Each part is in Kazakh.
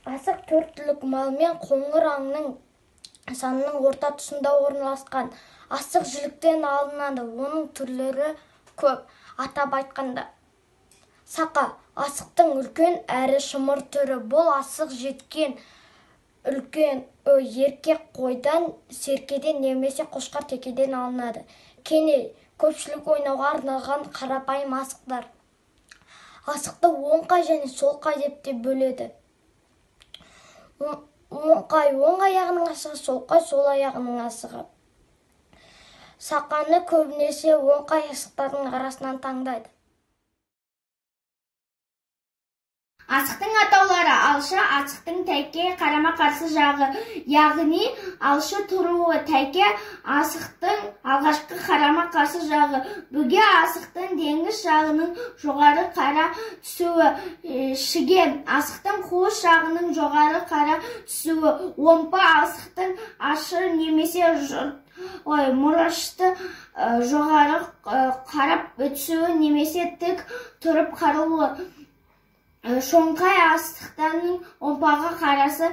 Асық төрт түлік малмен қоңыр аңның санының орта тұсында орналасқан. Асық жіліктен алынады, оның түрлері көп. Атап айтқанда, сақа асықтың үлкен әрі шымыр түрі. Бұл асық жеткен үлкен еркек қойдан, серкеден немесе қошқар текеден алынады. Кене көпшілік ойнауға арналған қарапайым асықтар. Асықты оңқай және солқай деп те бөледі. Оңқай оң аяғының асығы, солқай сол аяғының асығы. Сақаны көбінесе оңқай асықтардың арасынан таңдайды. Асықтың атаулары: алшы, асықтың тәйке қарама-қарсы жағы, яғни алшы тұруы, тәйке асықтың алғашқы қарама-қарсы жағы, бүге асықтың деңгіз жағының жоғары қара түсуі, шіге асықтың қуыс жағының жоғары қара түсуі, омпы асықтың ашы немесе мұрышты жоғары қарап түсуі немесе тік тұрып қаруы. Шоңқай асықтың омпаға қарасы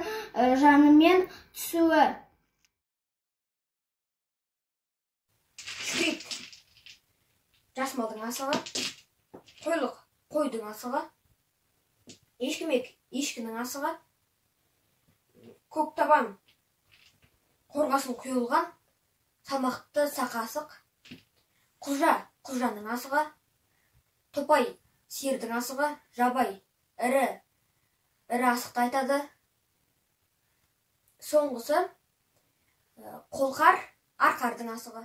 жанымен түсуі. Шүрек жас малдың асығы, қойлық қойдың асығы, ешкімек ешкінің асығы, көктабан қорғасын құйылған салмақты сақа асық, құлжа құлжаның асығы, топай сиырдың асығы, жабай ірі ірі асықты айтады. Соңғысы қолқар арқардың асығы.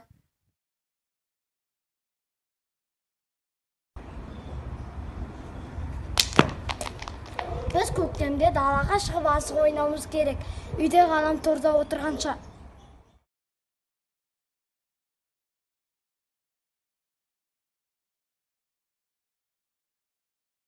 Біз көктемде далаға шығып асық ойнауымыз керек. Үйде ғаламторда отырғанша.